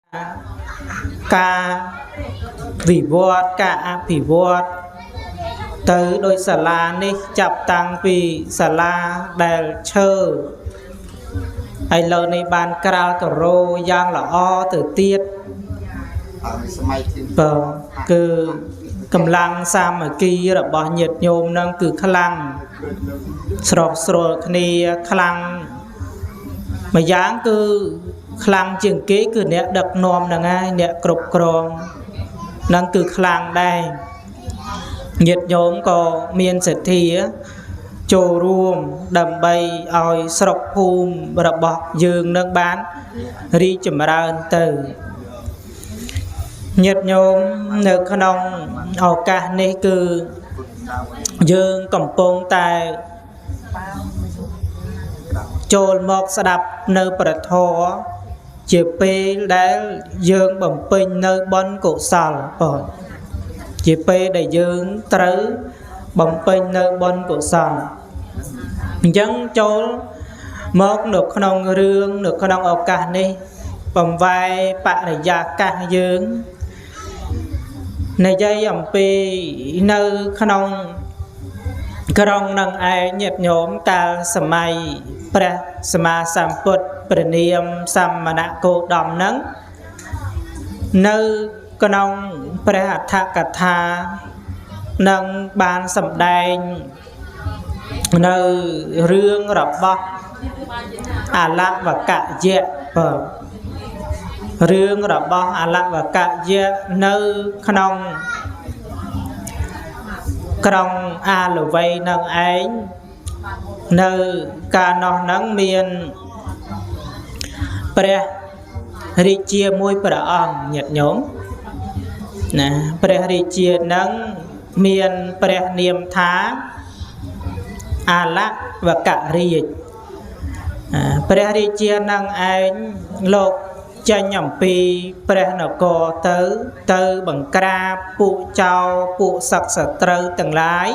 ការវិវត្តការអភិវឌ្ឍទៅដោយសាលានេះចាប់តាំងពីសាលាដែលឈើឥឡូវនេះបានក្រាលការ៉ូយ៉ាងល្អទៅទៀត សម័យទី បើគឺកម្លាំងសាមគ្គីរបស់ញាតិញោមនឹងគឺខ្លាំងស្របស្រួលគ្នាខ្លាំងម្យ៉ាងគឺខ្លាំងជាងគេគឺអ្នកដឹកនាំហ្នឹងហើយអ្នកគ្រប់គ្រងហ្នឹងគឺខ្លាំងដែរញាតិញោមក៏មានសទ្ធាចូលរួមដើម្បីឲ្យស្រុកភូមិរបស់យើងនឹងបានរីកចម្រើនទៅញាតិញោមនៅក្នុងឱកាសនេះគឺយើងកំពុងតែចូលមកស្ដាប់នៅព្រះធម៌ជាពេលដែលយើងបំពេញនៅបុណ្យកុសលបងជាពេលដែលយើងត្រូវបំពេញនៅបុណ្យកុសលអញ្ចឹងចូលមកនៅក្នុងរឿងនៅក្នុងឱកាសនេះបំវែបរិយាកាសយើងនិយាយអំពីនៅក្នុងក្រុងនឹងឯងញាតិញោមកាលសម័យព្រះសម្មាសម្ពុទ្ធព្រះនាមសមណគោតមនឹងនៅក្នុងព្រះអដ្ឋកថានឹងបានសម្ដែងនៅរឿងរបស់អលវកយៈបើរឿងរបស់អលវកយៈនៅក្នុងក្រុងអាលវ័យនឹងឯងនៅកាលនោះនឹងមានព្រះរាជាមួយព្រះអង្គញាតិញោមណាព្រះរាជានឹងមានព្រះនាមថាអលវករាជព្រះរាជានឹងឯងលោកចេញអំពីព្រះនគរទៅបង្ក្រាបពួកចោរពួកសឹកសត្រូវទាំងឡាយ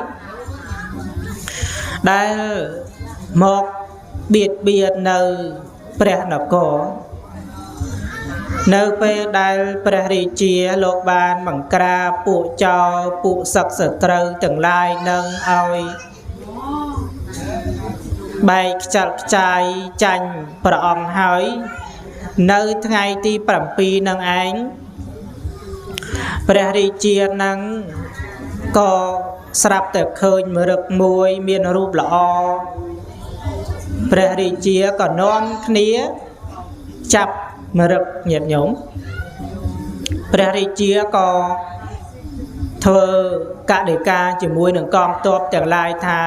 ដែលមកបៀតបៀននៅព្រះនគរនៅពេលដែលព្រះរាជាលោកបានបង្ក្រាបពួកចោរពួកសឹកសត្រូវទាំងឡាយនឹងឲ្យបែកខ្ចាត់ខ្ចាយចាញ់ព្រះអង្គហើយនៅថ្ងៃទី7នឹងឯងព្រះរាជានឹងក៏ស្រាប់តែឃើញមរឹកមួយមានរូបល្អព្រះរាជាក៏នាំគ្នាចាប់មរឹកញាតិញោមព្រះរាជាក៏ធ្វើកដិកាជាមួយនឹងកងទ័ពទាំងឡាយថា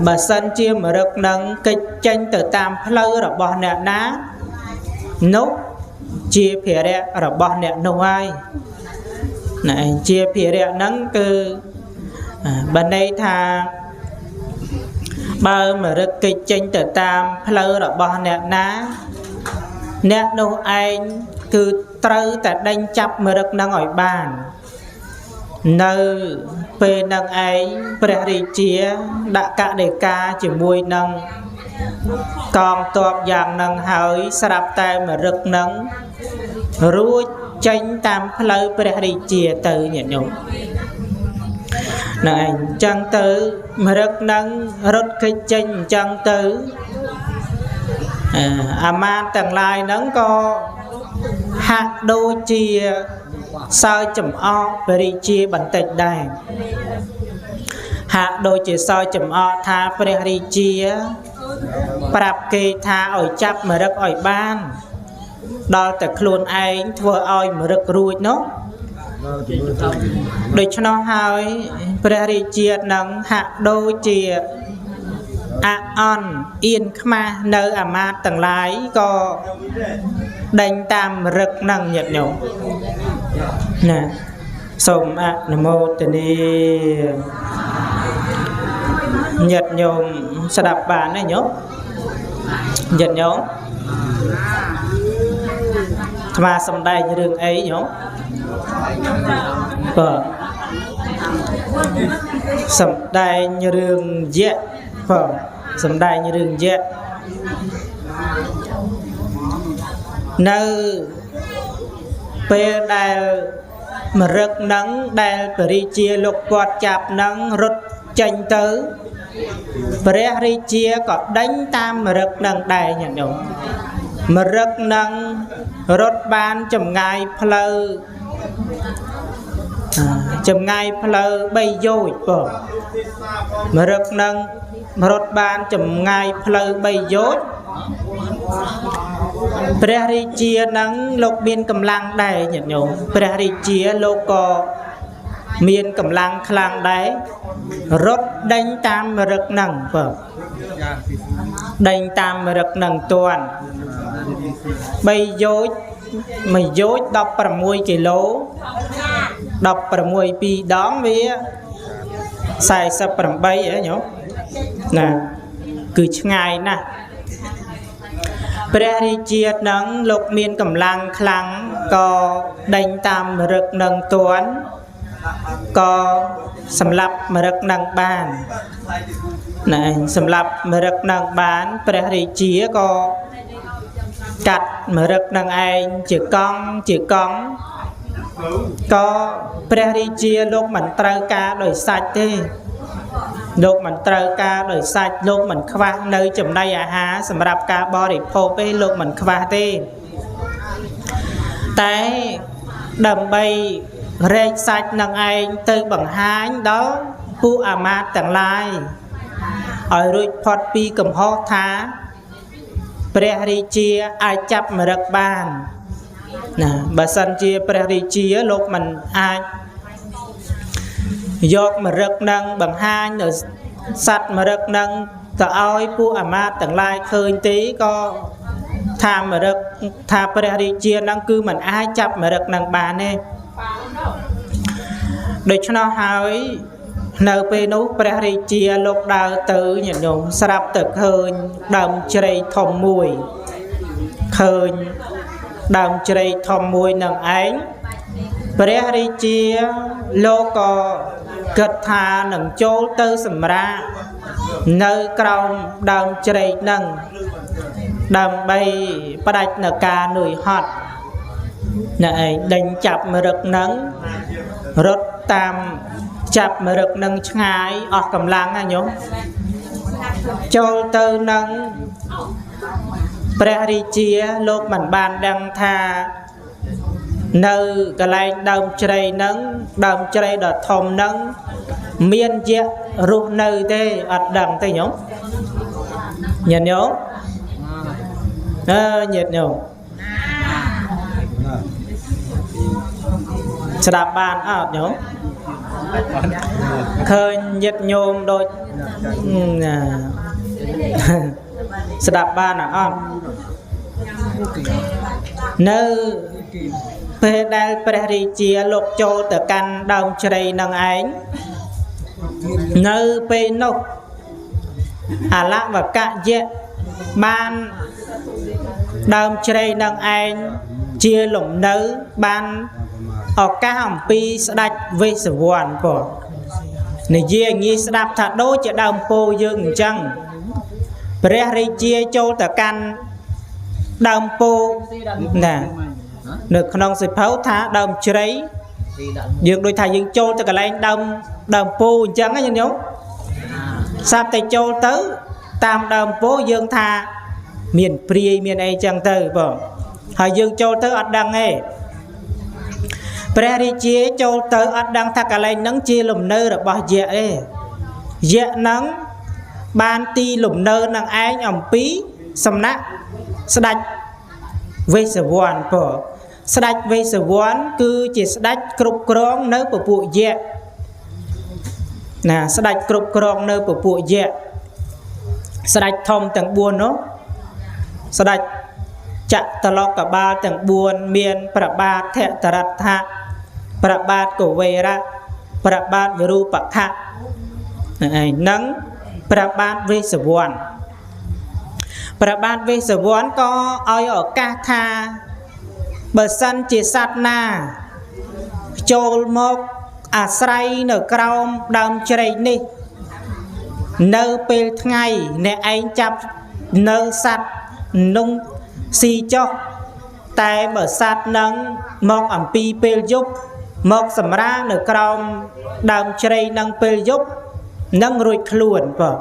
បើសិនជាមរឹកនឹងកិច្ចចេញទៅតាមផ្លូវរបស់អ្នកណានោះជាភារៈរបស់អ្នកនោះហើយណែជាភារៈហ្នឹងគឺបើន័យថាបើមរឹកកិច្ចចេញទៅតាមផ្លូវរបស់អ្នកណាអ្នកនោះឯងគឺត្រូវតែដេញចាប់មរឹកនឹងឲ្យបាននៅពេលនឹងឯងព្រះរាជាដាក់កដិកាជាមួយនឹងកងទ័ពយ៉ាងនឹងហើយស្រាប់តែមរឹកនឹងរួចចេញតាមផ្លូវព្រះរាជាទៅញាតិញោមណែឯងអញ្ចឹងទៅមរឹកនឹងរត់គេចចេញអញ្ចឹងទៅអាមាត្យទាំងឡាយហ្នឹងក៏ហាក់ដូចជាសើចចំអកព្រះរាជាបន្តិចដែរហាក់ដូចជាសើចចំអកថាព្រះរាជាប្រាប់គេថាឲ្យចាប់មរឹកឲ្យបានដល់តែខ្លួនឯងធ្វើឲ្យមរឹករួចនោះដូច្នោះហើយព្រះរាជានឹងហាក់ដូចជាអអន់អៀនខ្មាស់នៅអាមាត្យទាំងឡាយក៏ដេញតាមមរឹកនឹងញាតិញោមណាសូមអនុមោទនាញាតិញោមស្ដាប់បានទេញោមញាតិញោមអាត្មាសំដែងរឿងអីញោមបាទសំដែងរឿងយៈបាទសំដែងរឿងយៈ នៅពេលដែលមរឹកនឹងដែលព្រះរាជាលោកគាត់ចាប់នឹងរត់ចេញទៅព្រះរាជាក៏ដេញតាមមរឹកនឹងដែរញាតិញោមមរឹកនឹងរត់បានចម្ងាយផ្លូវចម្ងាយផ្លូវ3យោជបងមរឹកនឹងរត់បានចម្ងាយផ្លូវ3យោជព្រះរាជានឹងលោកមានកម្លាំងដែរញាតិញោមព្រះរាជាលោកក៏មានកម្លាំងខ្លាំងដែររត់ដេញតាមមរឹកនឹងបងដេញតាមមរឹកនឹងតាន់3យោជ1យោជ16គីឡូ16 2ដងវា48ហ៎ញោមណាគឺឆ្ងាយណាស់ព្រះរាជានឹងលោកមានកម្លាំងខ្លាំងក៏ដេញតាមមរឹកនឹងតាន់ក៏សម្លាប់មរឹកនឹងបានណែសម្លាប់មរឹកនឹងបានព្រះរាជាក៏កាត់មរឹកនឹងឯងជាកង់ជាកង់ក៏ព្រះរាជាលោកមិនត្រូវការដោយសាច់ទេលោកមិនត្រូវការដោយសាច់លោកមិនខ្វះនៅចំណីអាហារសម្រាប់ការបរិភោគទេលោកមិនខ្វះទេតែដើម្បីរែកសាច់នឹងឯងទៅបង្ហាញដល់ពួកអាមាត្យទាំងឡាយឲ្យរួចផុតពីកំហុសថាព្រះរាជាអាចចាប់មរឹកបានណាបើសិនជាព្រះរាជាលោកមិនអាចយកមរឹកនឹងបង្ហាញនៅសត្វមរឹកនឹងទៅឲ្យពួកអាមាត្យទាំងឡាយឃើញទេក៏ថាមរឹកថាព្រះរាជានឹងគឺមិនអាចចាប់មរឹកនឹងបានទេដូច្នោះហើយនៅពេលនោះព្រះរាជាលោកដើរទៅញាតិញោមស្រាប់តែឃើញដើមជ្រៃធំមួយឃើញដើមជ្រៃធំមួយនឹងឯងព្រះរាជាលោកក៏គិតថានឹងចូលទៅសម្រាកនៅក្រោមដើមជ្រែកនឹងដើម្បីផ្ដាច់នៅការនឿយហត់ណែឯងដេញចាប់មរឹកនឹងរត់តាមចាប់មរឹកនឹងឆ្ងាយអស់កម្លាំងណាញោមចូលទៅនឹងព្រះរាជាលោកមិនបានដឹងថានៅកន្លែងដើមជ្រៃនឹងដើមជ្រៃដ៏ធំនឹងមានយៈរស់នៅទេអត់ដឹងទេញោមញាតិញោមអើញាតិញោមស្ដាប់បានអត់ញោមឃើញញាតិញោមដូចណាស្ដាប់បានអត់នៅពេលដែលព្រះរាជាលោកចូលទៅកាន់ដើមជ្រៃនឹងឯងនៅពេលនោះអលវកយៈបានដើមជ្រៃនឹងឯងជាលំនៅបានឱកាសអំពីស្ដេចវេស្សវណ្ណបងនិយាយងាយស្ដាប់ថាដូចជាដើមពោយើងអញ្ចឹងព្រះរាជាចូលទៅកាន់ដើមពោណានៅក្នុងសិភៅថាដើមជ្រៃយើងដូចថាយើងចូលទៅកន្លែងដើមពោអញ្ចឹងណាញោមសាប់តែចូលទៅតាមដើមពោយើងថាមានព្រាយមានអីចឹងទៅបងហើយយើងចូលទៅអត់ដឹងទេព្រះរាជាចូលទៅអត់ដឹងថាកន្លែងហ្នឹងជាលំនៅរបស់យៈទេយៈហ្នឹងបានទីលំនៅនឹងឯងអំពីសំណាក់ស្ដេចវេស្សវណ្ណបងស្ដេចវេស្សវណ្ណគឺជាស្ដេចគ្រប់គ្រងនៅពពួកយៈណាស្ដេចគ្រប់គ្រងនៅពពួកយៈស្ដេចធំទាំង4នោះស្ដេចចតលោកបាលទាំង4មានព្រះបាទធតរដ្ឋៈព្រះបាទកវេរៈព្រះបាទវិរូបខៈនឹងឯងនឹងព្រះបាទវេស្សវណ្ណព្រះបាទវេស្សវណ្ណក៏ឲ្យឱកាសថាបើសិនជាសត្វណាចូលមកអាស្រ័យនៅក្រោមដើមជ្រែកនេះនៅពេលថ្ងៃអ្នកឯងចាប់នៅសត្វនងស៊ីចុះ តែបើសត្វនឹងមកអំពីពេលយប់មកសម្រាកនៅក្រោមដើមជ្រៃនឹងពេលយប់នឹងរួចខ្លួនបង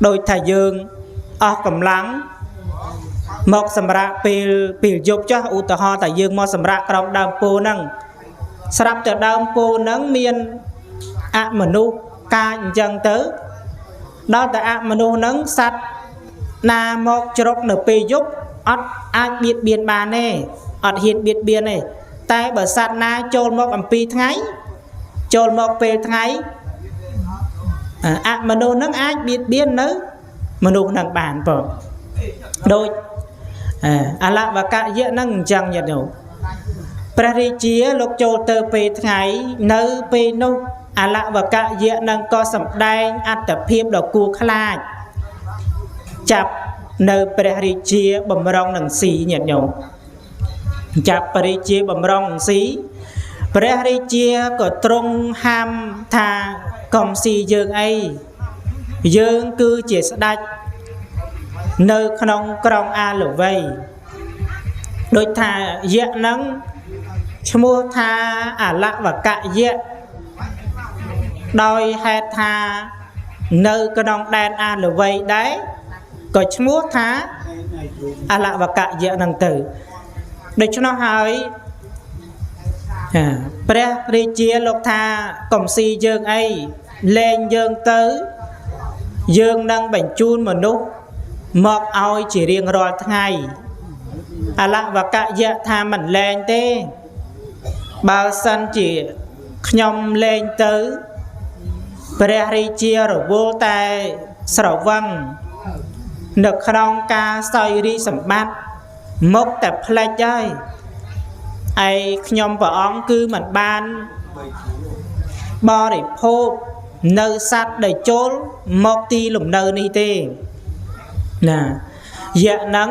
ដោយថាយើងអស់កម្លាំងមកសម្រាកពេលពេលយប់ចុះឧទាហរណ៍តែយើងមកសម្រាកក្រោមដើមពោហ្នឹងស្រាប់តែដើមពោហ្នឹងមានអមនុស្សកាចអញ្ចឹងទៅដល់តែអមនុស្សហ្នឹងសត្វណាមកជ្រុកនៅពេលយប់អត់អាចបៀតបៀនបានទេអត់ហ៊ានបៀតបៀនទេតែបើសត្វណាចូលមកអំពីថ្ងៃចូលមកពេលថ្ងៃអមនុស្សហ្នឹងអាចបៀតបៀននៅមនុស្សហ្នឹងបានបងដូចអលវកយៈហ្នឹងអញ្ចឹងញាតិញោមព្រះរាជាលោកចូលទៅពេលថ្ងៃនៅពេលនោះអលវកយៈហ្នឹងក៏សម្ដែងអត្តភាពដ៏គួរខ្លាចចាប់នៅព្រះរាជាបំរុងនឹងស៊ីញាតិញោមចាប់ព្រះរាជាបំរុងនឹងស៊ីព្រះរាជាក៏ទ្រង់ហាមថាកុំស៊ីយើងអីយើងគឺជាស្ដេចនៅក្នុងក្រុងអាលវ័យដូចថាយៈហ្នឹងឈ្មោះថាអលវកយៈដោយហេតុថានៅក្នុងដែនអាលវ័យដែរក៏ឈ្មោះថាអលវកយៈហ្នឹងទៅដូច្នោះហើយព្រះរាជាលោកថាកុំស៊ីយើងអីលែងយើងទៅយើងនឹងបញ្ជូនមនុស្សមកឲ្យជារៀងរាល់ថ្ងៃអលវកយៈថាមិនលែងទេបើសិនជាខ្ញុំលែងទៅព្រះរាជារវល់តែស្រវឹងនៅក្នុងការសោយរាជសម្បត្តិមកតែផ្លេចហើយឯខ្ញុំព្រះអង្គគឺមិនបានបរិភោគនៅសត្វដែលចូលមកទីលំនៅនេះទេណាយៈហ្នឹង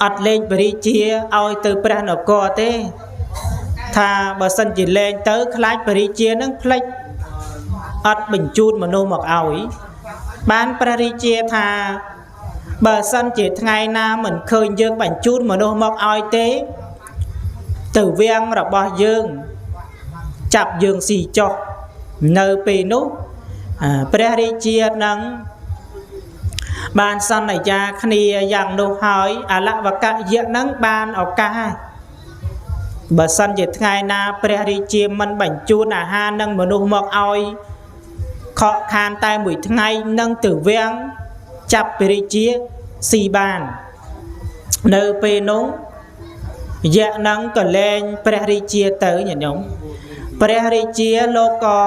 អត់លែងព្រះរាជាឲ្យទៅព្រះនគរទេថាបើសិនជាលែងទៅខ្លាចព្រះរាជាហ្នឹងផ្លេចអត់បញ្ជូនមនុស្សមកឲ្យបានព្រះរាជាថាបើសិនជាថ្ងៃណាមិនឃើញយើងបញ្ជូនមនុស្សមកឲ្យទេទៅវាំងរបស់យើងចាប់យើងស៊ីចុះនៅពេលនោះព្រះរាជានឹងបានសន្យាគ្នាយ៉ាងនោះហើយអលវកយៈនឹងបានឱកាសបើសិនជាថ្ងៃណាព្រះរាជាមិនបញ្ជូនអាហារនិងមនុស្សមកឲ្យខកខានតែមួយថ្ងៃនឹងទៅវាំងចាប់ព្រះរាជាស៊ីបាននៅពេលនោះយៈនឹងក៏លែងព្រះរាជាទៅញាតិញោមព្រះរាជាលោកក៏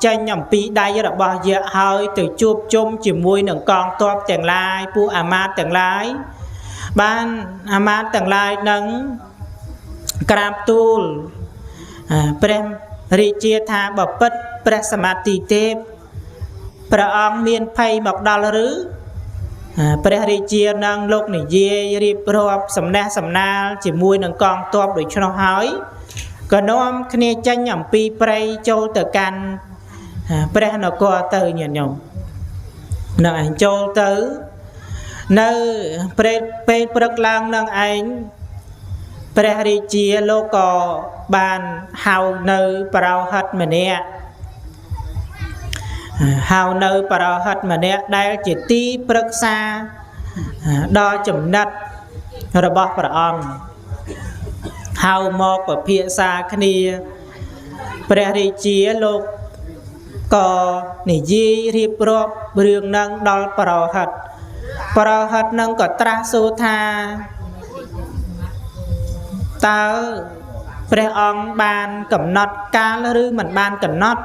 ចេញអំពីដៃរបស់យៈហើយទៅជួបជុំជាមួយនឹងកងទ័ពទាំងឡាយពួកអាមាត្យទាំងឡាយបានអាមាត្យទាំងឡាយនឹងក្រាបទូលព្រះរាជាថាបពិតព្រះសមាធិទេពព្រះអង្គមានភ័យមកដល់ឬព្រះរាជានឹងលោកនិយាយរៀបរាប់សំណេះសំណាលជាមួយនឹងកងទ័ពដូច្នោះហើយក៏នាំគ្នាចេញអំពីព្រៃចូលទៅកាន់ព្រះនគរទៅញាតិញោមនឹងឯងចូលទៅនៅពេលព្រឹកឡើងនឹងឯងព្រះរាជាលោកក៏បានហៅនៅបរោហិតម្នាក់ហៅនៅបរោហិតម្នាក់ដែលជាទីប្រឹក្សាដ៏ចំណិតរបស់ព្រះអង្គហៅមកពិភាក្សាគ្នាព្រះរាជាលោកក៏និយាយរៀបរាប់រឿងនឹងដល់បរោហិតបរោហិតនឹងក៏ត្រាស់សួរថាតើព្រះអង្គបានកំណត់កាលឬមិនបានកំណត់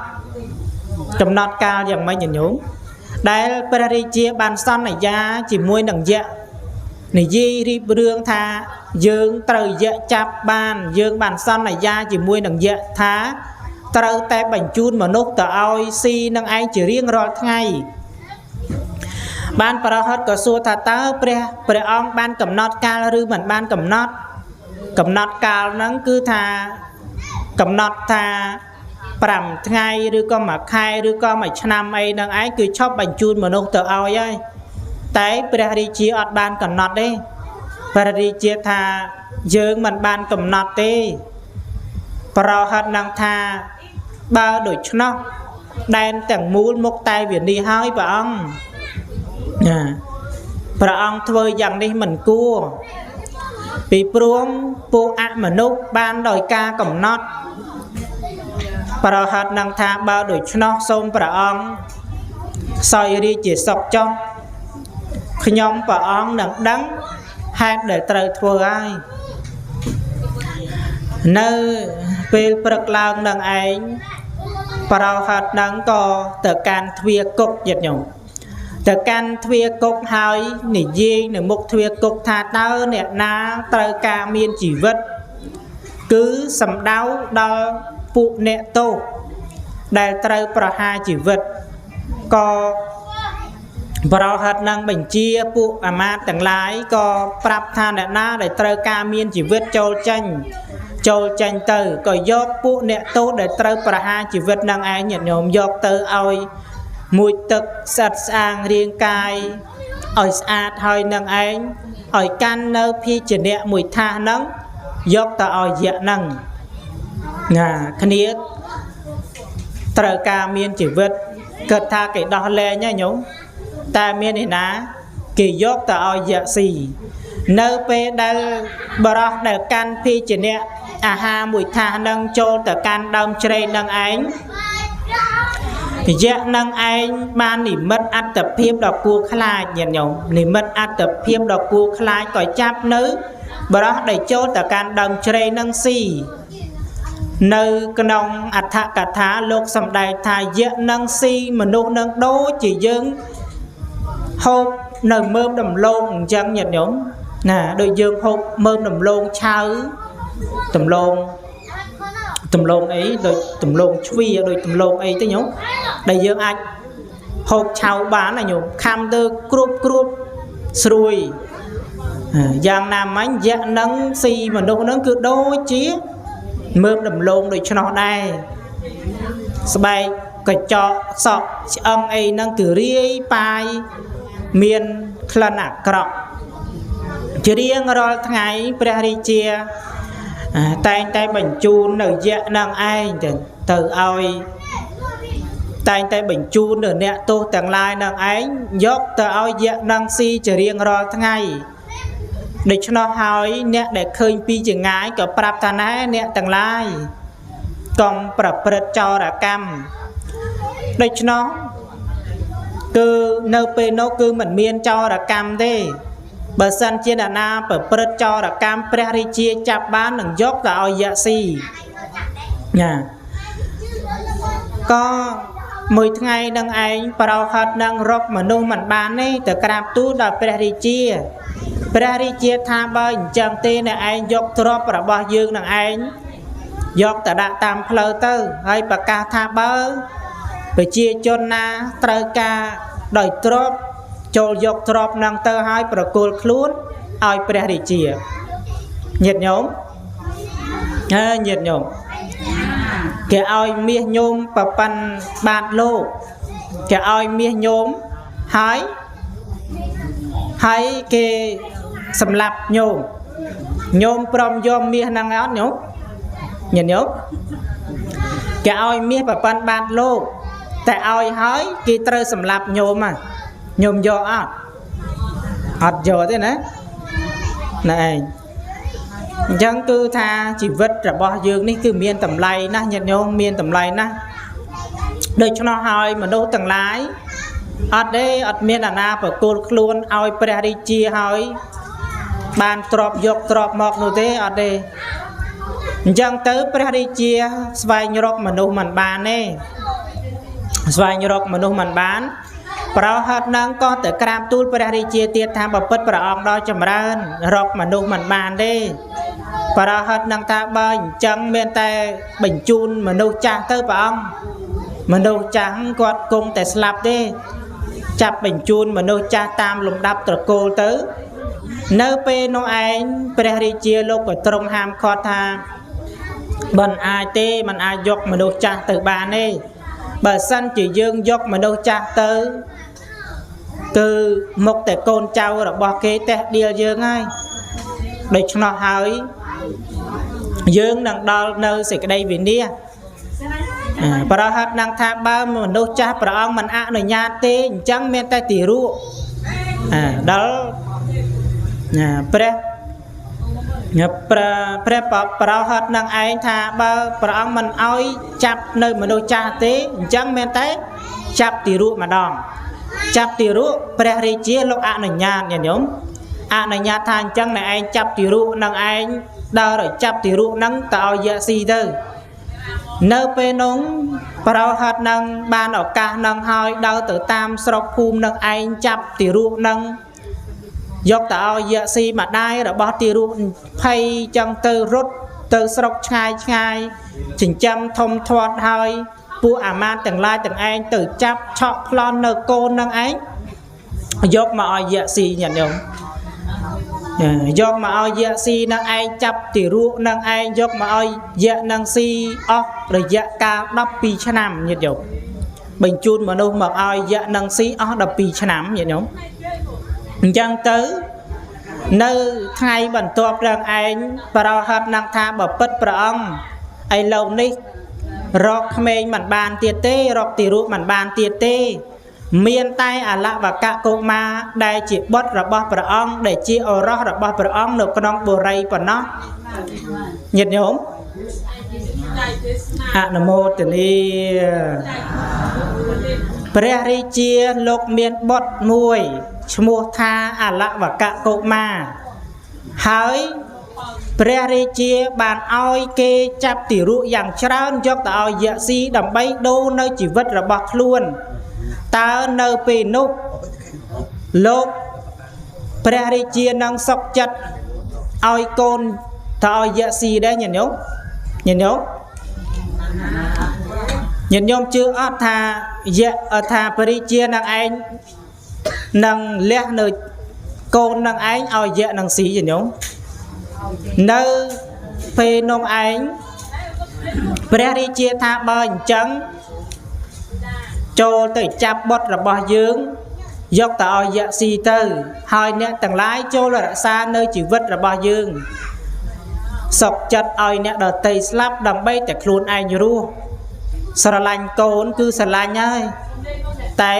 កំណត់កាលយ៉ាងម៉េចញោមដែលព្រះរាជាបានសន្យាជាមួយនឹងយៈនិយាយរៀបរឿងថាយើងត្រូវយៈចាប់បានយើងបានសន្យាជាមួយនឹងយៈថាត្រូវតែបញ្ជូនមនុស្សទៅឲ្យស៊ីនឹងឯងជារៀងរាល់ថ្ងៃបានប្រហិតក៏សួរថាតើព្រះអង្គបានកំណត់កាលឬមិនបានកំណត់កំណត់កាលហ្នឹងគឺថាកំណត់ថា5ថ្ងៃឬក៏មួយខែឬក៏មួយឆ្នាំអីហ្នឹងឯងគឺឈប់បញ្ជូនមនុស្សទៅឲ្យហើយតែព្រះរាជាអត់បានកំណត់ទេព្រះរាជាថា យើងមិនបានកំណត់ទេ ប្រហិតនឹងថាបើដូច្នោះដែនទាំងមូលមុខតែវិនិច្ឆ័យហើយព្រះអង្គណាព្រះអង្គធ្វើយ៉ាងនេះមិនគួរពីព្រោះពួកអមនុស្សបានដោយការកំណត់ប្រហិតនឹងថាបើដូច្នោះសូមព្រះអង្គសោយរាជជាសុខចុះខ្ញុំព្រះអង្គនឹងដឹងហេតុដែលត្រូវធ្វើហើយនៅពេលព្រឹកឡើងនឹងឯងប្រហិតនឹងក៏ទៅកាន់ទ្វារគុកញាតិញោមទៅកាន់ទ្វារគុកហើយនិយាយនៅមុខទ្វារគុកថាតើអ្នកណាត្រូវការមានជីវិតគឺសំដៅដល់ពួកអ្នកទោសដែលត្រូវប្រហារជីវិតក៏ប្រហិតនឹងបញ្ជាពួកអាមាត្យទាំងឡាយក៏ប្រាប់ថាអ្នកណាដែលត្រូវការមានជីវិតចូលចេញទៅក៏យកពួកអ្នកទោសដែលត្រូវប្រហារជីវិតនឹងឯងញាតិញោមយកទៅឲ្យមួយទឹកស្អិតស្អាងរាងកាយឲ្យស្អាតហើយនឹងឯងឲ្យកាន់នៅភេជ្ជៈមួយថាសហ្នឹងយកទៅឲ្យយៈហ្នឹងណាគ្នាត្រូវការមានជីវិតគិតថាគេដោះលែងហើយញោមតែមានឯណាគេយកទៅឲ្យយៈស៊ីនៅពេលដែលបរោះដែលកាន់ភេជ្ជៈអាហារមួយថាសនឹងចូលទៅកាន់ដើមជ្រែកនឹងឯងយៈនឹងឯងបាននិមិត្តអត្តភាពដ៏គួរខ្លាចញាតិញោមនិមិត្តអត្តភាពដ៏គួរខ្លាចក៏ចាប់នៅបរោះដែលចូលទៅកាន់ដើមជ្រែកនឹងស៊ីនៅក្នុងអដ្ឋកថាលោកសំដែងថាយៈនឹងស៊ីមនុស្សនឹងដូចជាយើងហូបនៅមើមដំឡូងអញ្ចឹងញាតិញោមណាដូចយើងហូបមើមដំឡូងឆៅដំឡូងអីដូចដំឡូងជ្វាដូចដំឡូងអីទៅញោមដែលយើងអាចហូបឆៅបានណាញោមខំទៅគ្រប់ស្រួយយ៉ាងណាមិញយៈនឹងស៊ីមនុស្សនឹងគឺដូចជាមើមដំឡូងដូចឆ្នោះដែរស្បែកកញ្ចក់សក់ឆ្អឹងអីហ្នឹងគឺរាយប៉ាយមានក្លិនអាក្រក់ជារៀងរាល់ថ្ងៃព្រះរាជាតែងតែបញ្ជូននៅយៈនឹងឯងទៅឲ្យតែងតែបញ្ជូននៅអ្នកទោសទាំងឡាយនឹងឯងយកទៅឲ្យយៈនឹងស៊ីជារៀងរាល់ថ្ងៃដូច្នោះហើយអ្នកដែលឃើញពីចងាយក៏ប្រាប់ថាណែអ្នកទាំងឡាយកុំប្រព្រឹត្តចោរកម្មដូច្នោះគឺនៅពេលនោះគឺមិនមានចោរកម្មទេបើសិនជាអ្នកណាប្រព្រឹត្តចោរកម្មព្រះរាជាចាប់បាននឹងយកទៅឲ្យយៈស៊ីណាក៏មួយថ្ងៃនឹងឯងប្រហិតនឹងរកមនុស្សមិនបានទេទៅក្រាបទូលដល់ព្រះរាជាព្រះរាជាថាបើអញ្ចឹងទេអ្នកឯងយកទ្រព្យរបស់យើងនឹងឯងយកទៅដាក់តាមផ្លូវទៅហើយប្រកាសថាបើប្រជាជនណាត្រូវការដោយទ្រព្យចូលយកទ្រព្យនឹងទៅហើយប្រគល់ខ្លួនឲ្យព្រះរាជាញាតិញោមហើយញាតិញោមគេឲ្យមាសញោមប្រប៉ាន់បាតលោកគេឲ្យមាសញោមហើយគេសម្លាប់ញោមញោមព្រមយកមាសហ្នឹងអត់ញោមញាតិញោមគេឲ្យមាសប្រប៉ាន់បាតលោកតែឲ្យហើយគេត្រូវសម្លាប់ញោមញោមយកអត់អត់យកទេណាណែឯងអញ្ចឹងគឺថាជីវិតរបស់យើងនេះគឺមានតម្លៃណាស់ញាតិញោមមានតម្លៃណាស់ដូច្នោះហើយមនុស្សទាំងឡាយអត់ទេអត់មានអាណាប្រគល់ខ្លួនឲ្យព្រះរាជាហើយបានទ្របយកទ្របមកនោះទេអត់ទេអញ្ចឹងទៅព្រះរាជាស្វែងរកមនុស្សមិនបានទេស្វែងរកមនុស្សមិនបានប្រហិតនឹងក៏ទៅក្រាបទូលព្រះរាជាទៀតថាបពិតព្រះអង្គដ៏ចម្រើនរកមនុស្សមិនបានទេប្រហិតនឹងថាបើអញ្ចឹងមានតែបញ្ជូនមនុស្សចាស់ទៅព្រះអង្គមនុស្សចាស់គាត់គង់តែស្លាប់ទេចាប់បញ្ជូនមនុស្សចាស់តាមលំដាប់ត្រកូលទៅនៅពេលនោះឯងព្រះរាជាលោកក៏ទ្រង់ហាមឃាត់ថាមិនអាចទេមិនអាចយកមនុស្សចាស់ទៅបានទេបើសិនជាយើងយកមនុស្សចាស់ទៅគឺមកតែកូនចៅរបស់គេតេះដៀលយើងហើយ ដូច្នោះហើយយើងនឹងដល់នៅសេចក្តីវិនាសប្រហិតនឹងថាបើមនុស្សចាស់ព្រះអង្គមិនអនុញ្ញាតទេអញ្ចឹងមានតែទារកដល់ព្រះព្រះប្រហិតនឹងឯងថាបើព្រះអង្គមិនអោយចាប់នៅមនុស្សចាស់ទេអញ្ចឹងមានតែចាប់ទារកម្ដងចាប់ទារកព្រះរាជាលោកអនុញ្ញាតញាតិញោមអនុញ្ញាតថាអញ្ចឹងអ្នកឯងចាប់ទារកនឹងឯងដើរឲ្យចាប់ទារកនឹងទៅឲ្យយៈស៊ីទៅនៅពេលនោះប្រហិតនឹងបានឱកាសនឹងហើយដើរទៅតាមស្រុកភូមិនឹងឯងចាប់ទារកនឹងយកទៅឲ្យយៈស៊ីម្ដាយរបស់ទារកភ័យចឹងទៅរត់ទៅស្រុកឆ្ងាយឆ្ងាយចិញ្ចឹមធំធាត់ហើយពួកអាមាត្យទាំងឡាយទាំងឯងទៅចាប់ឆក់ប្លន់នៅកូននឹងឯងយកមកឲ្យយៈស៊ីញាតិញោមយកមកឲ្យយៈស៊ីនឹងឯងចាប់ទារកនឹងឯងយកមកឲ្យយៈនឹងស៊ីអស់រយៈកាល12ឆ្នាំញាតិញោមបញ្ជូនមនុស្សមកឲ្យយៈនឹងស៊ីអស់12ឆ្នាំញាតិញោមអញ្ចឹងទៅនៅថ្ងៃបន្ទាប់រឿងឯងប្រហិតនឹងថាបើពិតព្រះអង្គឥឡូវនេះរកក្មេងមិនបានទៀតទេរកទារកមិនបានទៀតទេមានតែអលវកកុមារដែលជាបុត្ររបស់ព្រះអង្គដែលជាឱរសរបស់ព្រះអង្គនៅក្នុងបុរីប៉ុណ្ណោះញាតិញោមអនុមោទនាព្រះរាជាលោកមានបុត្រមួយឈ្មោះថាអលវកកុមារហើយព្រះរាជាបានឲ្យគេចាប់ទារកយ៉ាងច្រើនយកទៅឲ្យយៈស៊ីដើម្បីដូរនៅជីវិតរបស់ខ្លួនតើនៅពេលនោះលោកព្រះរាជានឹងសុខចិត្តឲ្យកូនទៅឲ្យយៈស៊ីដែរញាតិញោមញាតិញោមញាតិញោមជឿអត់ថាយៈថាព្រះរាជានឹងឯងនឹងលះនៅកូននឹងឯងឲ្យយៈនឹងស៊ីញាតិញោមនៅពេលនោះឯងព្រះរាជាថាបើអញ្ចឹងចូលទៅចាប់បុត្ររបស់យើងយកទៅឲ្យយៈស៊ីទៅហើយអ្នកទាំងឡាយចូលរក្សានៅជីវិតរបស់យើងសុខចិត្តឲ្យអ្នកដទៃស្លាប់ដើម្បីតែខ្លួនឯងរស់ស្រឡាញ់កូនគឺស្រឡាញ់ហើយតែ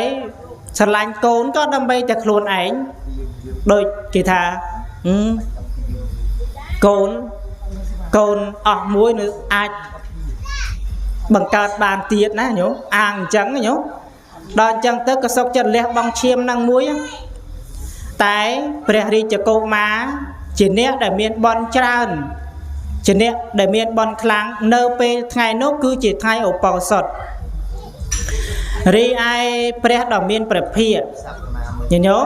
ស្រឡាញ់កូនក៏ដើម្បីតែខ្លួនឯងដូចគេថាកូនកូនអស់មួយនៅអាចបង្កើតបានទៀតណាញោមអាងអញ្ចឹងញោមដល់អញ្ចឹងទៅក៏សុខចិត្តលះបង់ឈាមនឹងមួយតែព្រះរាជកុមារជាអ្នកដែលមានបន់ច្រើនជាអ្នកដែលមានបន់ខ្លាំងនៅពេលថ្ងៃនោះគឺជាថ្ងៃឧបោសថរីឯព្រះដ៏មានព្រះភិក្ខញោម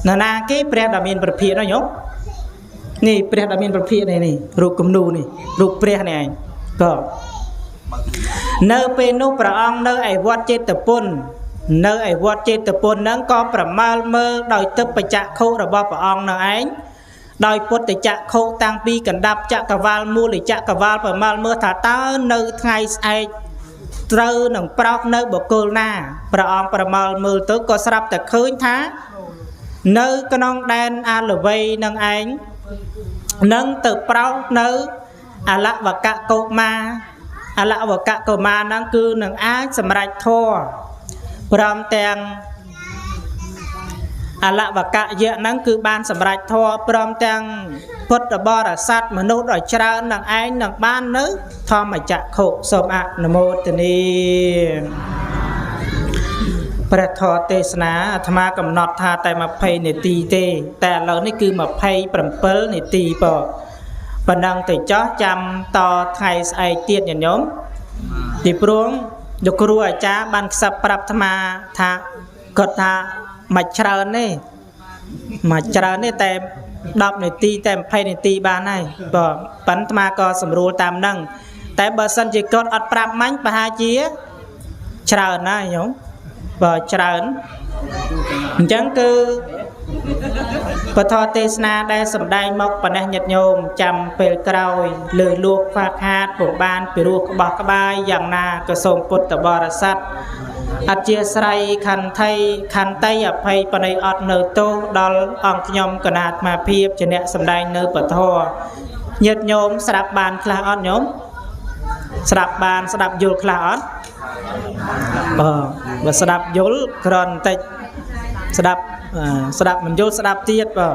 នរណាគេព្រះដ៏មានព្រះភិក្ខនោះញោមនេះព្រះដ៏មានព្រះភិក្ខនេះនេះរូបគំនូនេះរូបព្រះនេះឯងក៏នៅពេលនោះព្រះអង្គនៅឯវត្តចេតពុននៅឯវត្តចេតពុនហ្នឹងក៏ប្រមាលមើលដោយទិព្វចក្ខុរបស់ព្រះអង្គនឹងឯងដោយពុទ្ធចក្ខុតាំងពីកណ្ដាប់ចក្រវាលមូលចក្រវាលប្រមាលមើលថាតើនៅថ្ងៃស្អែកត្រូវនឹងប្រោសនៅបុគ្គលណាព្រះអង្គប្រមាលមើលទៅក៏ស្រាប់តែឃើញថានៅក្នុងដែនអាលវ័យនឹងឯងនឹងទៅប្រោសនៅអលវកកុមារអលវកកុមារហ្នឹងគឺនឹងអាចសម្រេចធម៌ព្រមទាំងអលវកយៈហ្នឹងគឺបានសម្រេចធម៌ព្រមទាំងពុទ្ធបរិស័ទមនុស្សដ៏ច្រើននឹងឯងនឹងបាននៅធម្មចក្ខុសូមអនុមោទនាព្រះធម៌ទេសនាអាត្មាកំណត់ថាតែ20នាទីទេតែឥឡូវនេះគឺ27នាទីប៉ុណ្ណឹងទៅចោះចាំតថ្ងៃស្អែកទៀតញាតិញោមពីព្រោះលោកគ្រូអាចារ្យបានខ្សឹបប្រាប់អាត្មាថាគាត់ថាមិនច្រើនទេមិនច្រើនទេតែ10នាទីតែ20នាទីបានហើយបើប៉ុន្តែអាត្មាក៏សម្រួលតាមហ្នឹងតែបើសិនជាគាត់អត់ប្រាប់មាញ់ប្រហែលជាច្រើនណាស់ញោមបើច្រើនអញ្ចឹងគឺពធទេសនាដែលសម្ដែងមកប៉ុណ្ណេះញាតិញោមចាំពេលក្រោយលើលួកខ្វះខាតពុំបានពិរោះក្បោះក្បាយយ៉ាងណាក៏សូមពុទ្ធបរិស័ទ អធិស្រ័យខន្តីខន្តីអភ័យបណៃអត់នៅទោសដល់អង្គខ្ញុំគណៈអាត្មាភាពជាអ្នកសម្ដែងនៅពធញាតិញោមស្ដាប់បានខ្លះអត់ញោមស្ដាប់បានស្ដាប់យល់ខ្លះអត់បើបើស្ដាប់យល់គ្រាន់បន្តិចស្ដាប់ស្ដាប់មិនយល់ស្ដាប់ទៀតបើ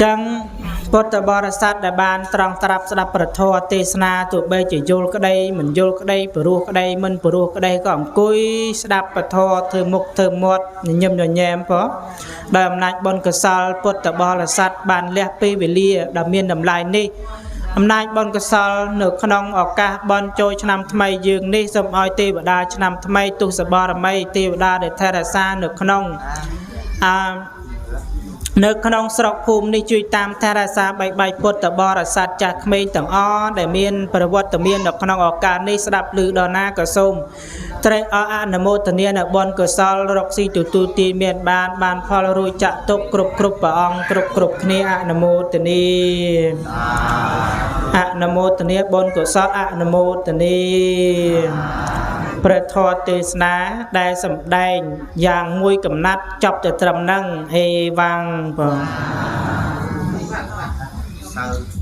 ចឹងពុទ្ធបរិស័ទដែលបានត្រង់ត្រាប់ស្ដាប់ប្រធរទេសនាទោះបីជាយល់ក្តីមិនយល់ក្តីព្រោះក្តីមិនព្រោះក្តីក៏អង្គុយស្ដាប់ពធធ្វើមុខធ្វើមាត់ញញឹមញញែមផងដោយអំណាចបុណ្យកុសលពុទ្ធបរិស័ទបានលះពេលវេលាដ៏មានតម្លៃនេះអំណាចបុណ្យកុសលនៅក្នុងឱកាសបុណ្យចូលឆ្នាំថ្មីយើងនេះសូមឲ្យទេវតាឆ្នាំថ្មីទុសបារមីទេវតាដែលថែរក្សានៅក្នុងអានៅក្នុងស្រុកភូមិនេះជួយតាមថែរក្សាបីបីពុទ្ធបរិស័ទចាស់ក្មេងទាំងអស់ដែលមានប្រវត្តិមាននៅក្នុងឱកាសនេះស្ដាប់ឮដល់ណាក៏សូមត្រេកអរអនុមោទនានៅបុណ្យកុសលរកស៊ីទទួលទានមានបានបានផលរួចចាក់ទុកគ្រប់គ្រប់ព្រះអង្គគ្រប់គ្រប់គ្នាអនុមោទនាអនុមោទនាបុណ្យកុសលអនុមោទនាព្រះធម៌ទេសនាដែលសម្ដែងយ៉ាងមួយកំណាត់ចប់តែត្រឹមហ្នឹងអេវ៉ាំងបង សើ